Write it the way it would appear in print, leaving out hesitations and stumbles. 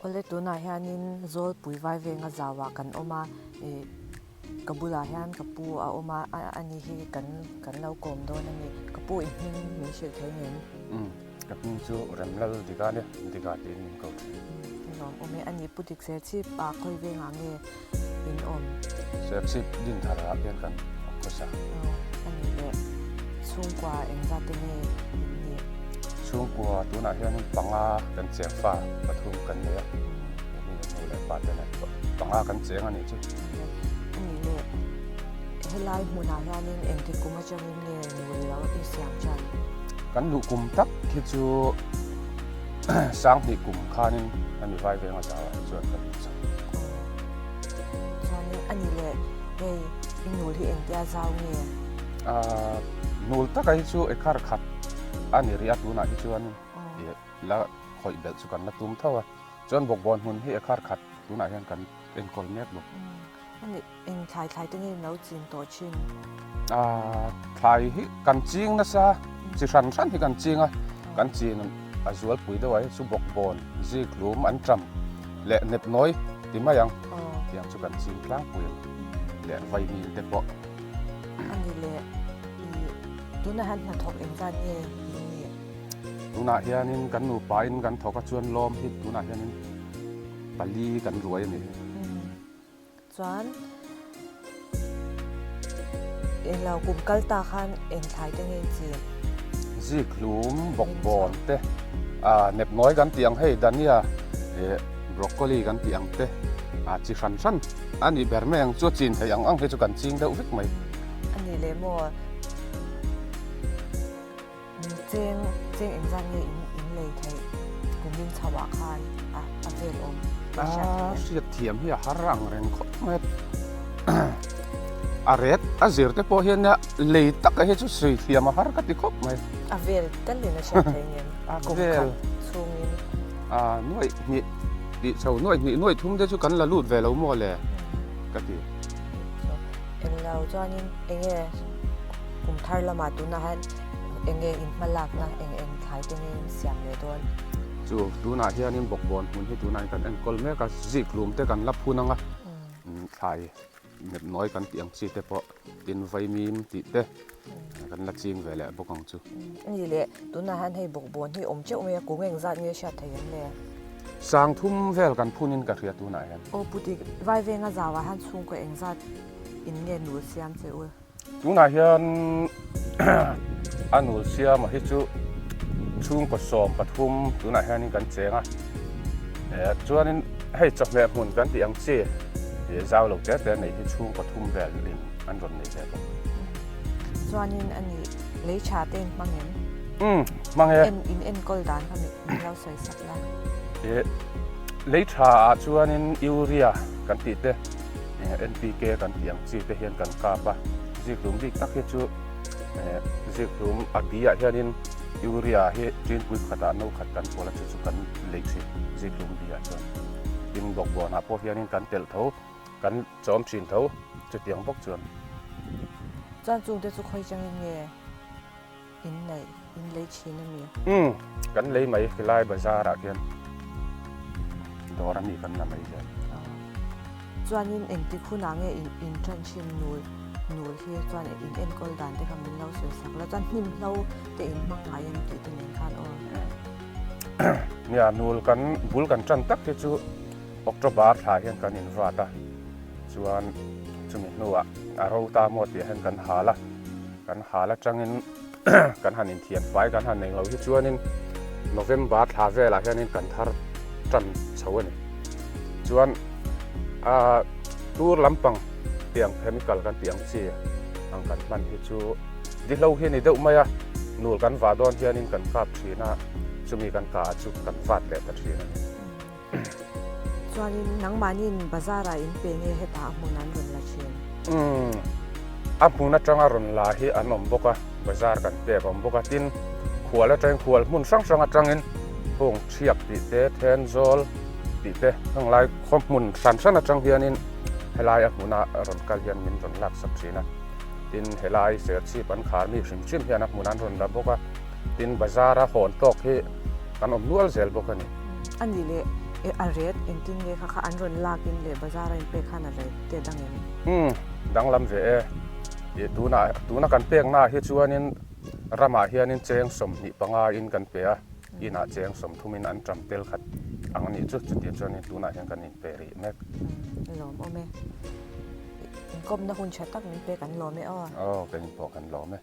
Awle tunah hianin Zawlpui Vaivenga zauah kan awm a, ih ka bulah hian ka pu a awm a, ani hi kan kan lo kawm dawn a ni. Ka pu i hming min hrilh thei ngem? Umm, ka hming chu Remlal Dika ania, Dika tiin min ko thin. Umm, nuam awm e. Ani Pu Dik Serchhip ah khawi vengah nge in awm? Serchhip Dinthar ah hian kan awm khawsa. Aw, ani leh chhungkua engzat te nge in nih? Chhungkua tunah hianin panga kan cheng fa pathum kan nei a, hemi nu leh pa te nen pawh panga kan cheng a nih chu. Ani leh helai hmunah hianin engtik kum atangin nge nul lo i siam tan? Kan luh kum tak hi chu Sanghnih kum khanin hemi vai venga zauah hi chuan ka lut chak. Chuanin a ni leh hei i nul hi engtia zau nge? Ahh nul taka hi chu ekhar khat a ni rih a tunah hi chuan la khawih belh chu kan la tum tho a chuan bawkbawn hmun hi ekhar khat tunah hian kan enkawl mek bawk. A ni Eng thlai thlai te nge lo chin tawh thin? Aaa thlai hi kan ching nasa, chi hran hran hi kan ching a, kan chin a zualpui deuh ah hi chu bawkbawn, zikhlum an ṭam leh nepnawi ti mai ang tiang chu kan ching tlangpui ang leh vaimim te pawh. A ni leh ih tunah hian hnathawk engzat nge in nih? Tunah hianin kan nupa in kan thawk a chuan lawm hi tunah hianin pali kan ruai a ni. Chuan englo kum kal ta khan eng thlai te nge in chin? Zikhlum bawkbawn te, ah nepnawi kan tih ang hei dania eh broccoli kan tih ang te ah chi hran hran a nih ber mai ang chu a chin theih ang ang hi chu kan ching deuh vek mai. A nih leh maw? Cheng cheng engzat nge in in lei theih kumin chho ah khan a a vel awm tih hriat A hriat thiam hi a har ang reng khawp mai a. A ret a zir te pawh hian nia lei taka hi chu sawi thiam a har ka ti khawp mai. A vel talin a hriat thei ngem kum khat chhungin. A nuaih hnih tih chho nuaih hnih nuaih thum te chu kan la lut ve lo maw le ka ti. Englo chuanin enge kum thar lamah tunah hian enge in hma lakna eng eng thlai te nge in siam leh dawn? Chu tunah hianin bawkbawn hmun hi tunah hian kan enkawl mek a, zikhlum te kan la phun ang a, thlai nepnawi kan tih ang chi te pawh tin vaimim tih te kan la ching ve leh bawk ang chu. Ani leh tunah hian hei bawkbawn hi awm teuh mai a, kung engzat nge hriat thei em le? Sangthum vel kan phunin ka hria tunah hian. Aw Pu Dik, Vaivenga zauah hian chhungkaw engzat in nge nul siam che u? Tunah hian a nul siama hi chu chhungkaw 13 tunah hianin kan cheng a. Chuanin hei chawhmeh hmun kan tih ang chi zau lo te te nei hi chhungkaw thum vel in an rawn nei ve bawk. Chuanin a nih lei tha te in hmang em? Umm hmang e. En in enkawl dan kha min lo sawi sak la. Lei tha ah chuanin urea kan tih te NPK kan tih ang chi te hian kan kap a, zikhlum bik tak hi chu zikhlum a bi ah hianin urea hi tinpui khatah no khat kan pawl a chu chu kan lei thin zikhlum bi ah chuan. Tin bawkbawn ah pawh hianin kan telh tho, kan chawm thin tho chutiang bawk chuan. Chuan chungte chu khawi changin nge? In neih, in lei thin a mi? Umm, kan lei mai khilai bazar ah khian dawr a mi kan la mai zel. Chuanin engtik hunah nge in in tan thin nul nul hi chuan in enkawl dan te kha min lo sawi sak la chuan hnim hlo te in hmang ngai em tih te nen khan aw. Nia nul kan bul kan tan tak hi chu October thla hian kan in vat a chuan chumi hnuah a ro ta maw tih ah hian kan hal a. Kan hal atangin kan han inthiam fai kan han nei lo hi chuanin November thla velah hianin kan thar tan chho a ni. Chuan ah tur lampang tiang chemical kan tih ang chi ang kan hman hi chu dihlo hi a ni deuh mai a, nul kan vah dawn hianin kan kap thin a, chumi kan kah ah chu kan vat leh ta thin a ni. Chuanin nangmahniin bazar-ah in pe nge hetah a hmun an rawn la thin? Umm, a hmun atanga rawn la hi an awm bawk a, bazar kan pek a awm bawk a, tin khual atangin khual hmun hrang hrang atangin hung thiak tih te, thenzawl tih te heng lai khaw hmun hran hran atang hianin helai a hmuna rawn kal hian min rawn laksak thin a, tin helai serchhip an khar mi hrim hrim hian a hmun an rawn la bawk a, tin bazar-a hawn tawk hi kan awm nual zel bawk a ni. A nih leh. A ret engtin nge kha kha an rawn lak in leh bazar a in pek khan a ret te dang em? Umm danglam ve e. Ih tunah tuna kan pek naah hi chuanin ramah hianin cheng 25 in kan pe a, inah cheng 30 in an ṭam tel khat ang anih chu chutiang chuanin tunah hian kan inpe rih mek. Umm lawmawm e. Inkawmna hun ṭha tak min pek an lawm e aw. Aw kei pawh kan lawm e.